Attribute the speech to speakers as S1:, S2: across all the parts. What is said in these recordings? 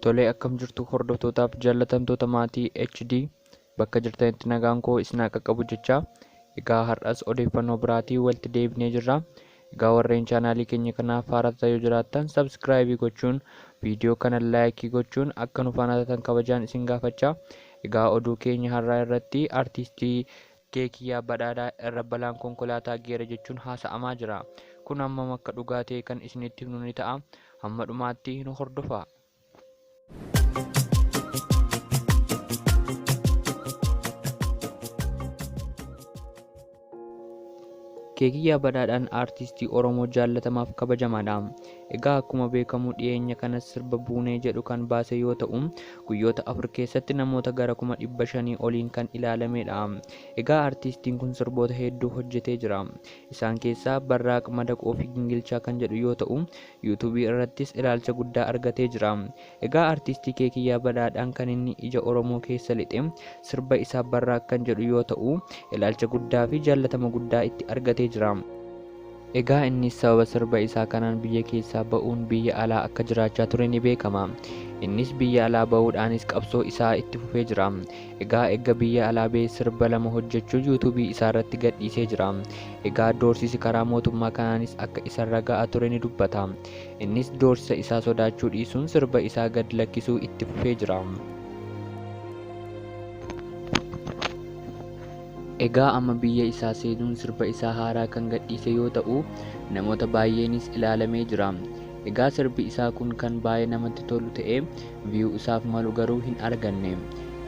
S1: Tolee, akkam jirtu hordoftootaaf jaallatamtoota maatii HD bakka jirtanitti nagaan koo isin haa qaqqabu jecha. Egaa har'as odeeffannoo biraatii walitti deebinee jirra. Egaa warreen chaanaalii keenya kanaaf haaraa ta'aa yoo jiraattan sabskraayibii gochuun viidiyoo kana laayikii gochuun akka nu faana taatan kabajaan isin gaafachaa. Egaa oduu keenya har'aa irratti artiistii Keekiyyaa Badhaadhaa irra balaan konkolaataa geera jechuun haasa'amaa jira. Kun hammam akka dhugaa ta'e kan isinitti himnu ni ta'a. Hamma dhumaatti nu hordofaa. Keekiyyaa Badhaadhaan aartistii Oromoo jaallatamaaf kabajamaadha. Egaa akkuma beekamu dhiyeenya kana sirba Buunee jedhu kan baase yoo ta'u, guyyoota 4 keessatti namoota gara 500,000 oliin kan ilaalamedha. Egaa aartistiin kun sirboota hedduu hojjetee jira. Isaan keessaa Barraaq, Madaqoo fi Gingilchaa kan jedhu yoo ta'u, yuutuubii irrattis ilaalcha guddaa argatee jira. Egaa aartistii Keekiyyaa Badhaadhaan kan inni ija Oromoo keessa lixe sirba isaa Barraaq kan jedhu yoo ta'u, ilaalcha guddaa fi jaallatama guddaa itti argatee jira. Egaa innis sababa sirba isaa kanaan biyya keessaa ba'uun biyya alaa akka jiraachaa ture ni beekama. Innis biyya alaa ba'uudhaanis qabsoo isaa itti fufee jira. Egaa erga biyya alaa ba'ee sirba 2 hojjechuun yuutuubii isaa irratti gadhiisee jira. Egaa doorsisi karaa mootummaa kanaanis akka isarra ga'aa ture ni dubbata. Innis doorsisa isaa sodaachuu dhiisuun sirba isaa gad lakkisuu itti fufee jira. Egaa amma biyya isaa seenuun sirba isaa haaraa kan gadhiise yoo ta'u, namoota baay'eenis ilaalamee jira. Egaa sirbi isaa kun kan baay'ee namatti tolu ta'ee view isaaf malu garuu hin arganne.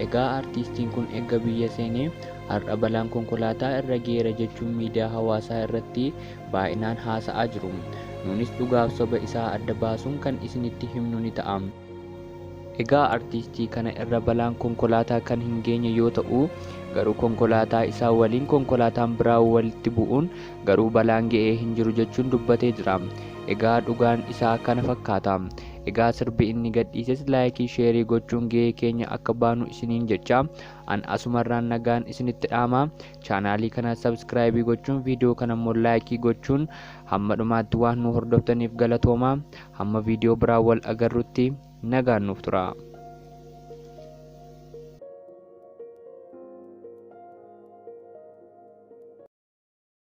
S1: Egaa aartistiin kun erga biyya seenee har'a balaan konkolaataa irra geera jechuun miidiyaa hawaasaa irratti baay'inaan haasa'aa jiru. Nuunis dhugaaf soba isaa adda baasuun kan isinitti himnu ni ta'a. Egaa artiistii kana irra balaan konkolaataa kan hin geenye yoo ta'u, garuu konkolaataa isaa waliin konkolaataan biraa walitti bu'uun garuu balaan ga'ee hin jiru jechuun dubbatee jira. Egaa dhugaan isaa kana fakkaata. Egaa sirbi inni gadhiises laayikii sheerii gochuun ga'ee keenya akka baanu isiniin jecha an asumarraan nagaan isinitti dhaama. Chaanaalii kana sabskraayibii gochuun viidiyoo kana immoo laayikii gochuun hamma dhumaatti waan nu hordoftaniif galatooma. Hamma viidiyoo biraa wal agarrutti nagaan nuuf tura.